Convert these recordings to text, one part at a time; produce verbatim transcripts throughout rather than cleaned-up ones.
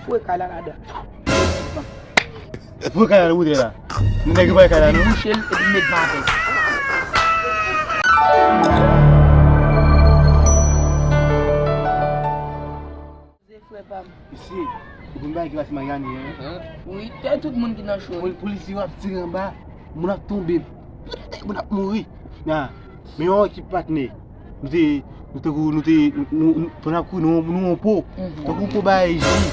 Foure kay la ladan. Foure kay la nan bouton la. Nèg yo pa kay la non. Bouche l epi met van avè l. Frè pa m. Mesye, ou konn bagay ki pase Mayani an? Wi, tè tout moun ki nan cho. Pol- Polisye yo ap tire anba. Moun ap tonbe. Moun ap mouri. Na, men yon ekip patnè. Nou te, nou te, nou te, nou, nou, pandan n ap kouri, nou, nou yon po. Tankou yon po bay ji.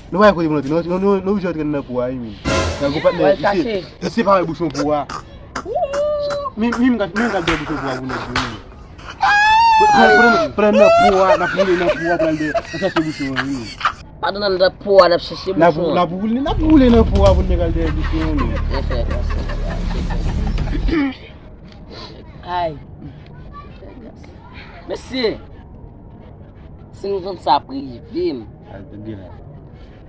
Nou pa kote moun nan te. Nou, nou, nou, nou oblije antre nan po a, wi, men. Nan gwo patnè, misye, misye pa wè bouchon po a. Men, men, men, men, gade bouchon po a pou nèg yo, wi. Pran, pran, pran nan po a, n ap woule nan po a pou al dèyè, n ap chache bouchon an, wi. Pandan n nan po a, n ap chache bouchon an. N ap woule, n ap woule nan po a pou nèg al dèyè bouchon an, wi. Ay. Mesye, si nou konn sa ap rive m.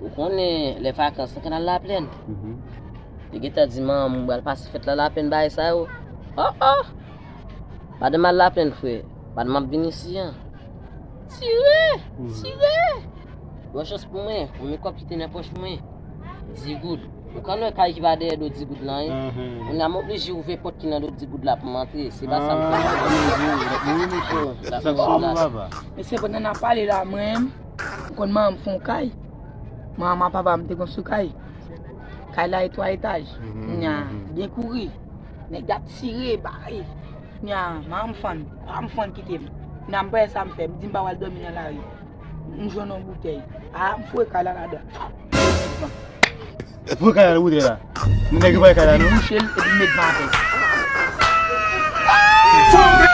Ou konnen lè vakans, nou konn al Laplèn. Li gentan di manman m, m pral pase fèt la Laplèn, bagay sa yo. Oh, oh! Madanm al Laplèn, frè. Madanm ap vin isi an. Tire! Tire! Bon chans pou mwen, konbyen kòb ki te nan pòch mwen? Dis goud. Ou konn wè kay ki pa dèyè do dis goud lan, wi. Kounye a m oblije ouvè pòt ki nan do dis goud la pou m antre. Se pa sa m fè. Mesye, pandan n ap pale la, mwen, ou konn manman m fè yon kay. Manman papa m te konstwi kay. Kay la e twa etaj. Nya, byen kouri. Nèg y ap tire, bay. Nya, manman m fann. Papa m fann kite m. Nya, m pa wè sa m fè. M di m pa pral dòmi nan lari. M jwenn yon boutèy. A, m foure kay la ladan. Foure kay la nan boutèy la. Nèg yo pa kay la non. Bouche l epi met van avè l.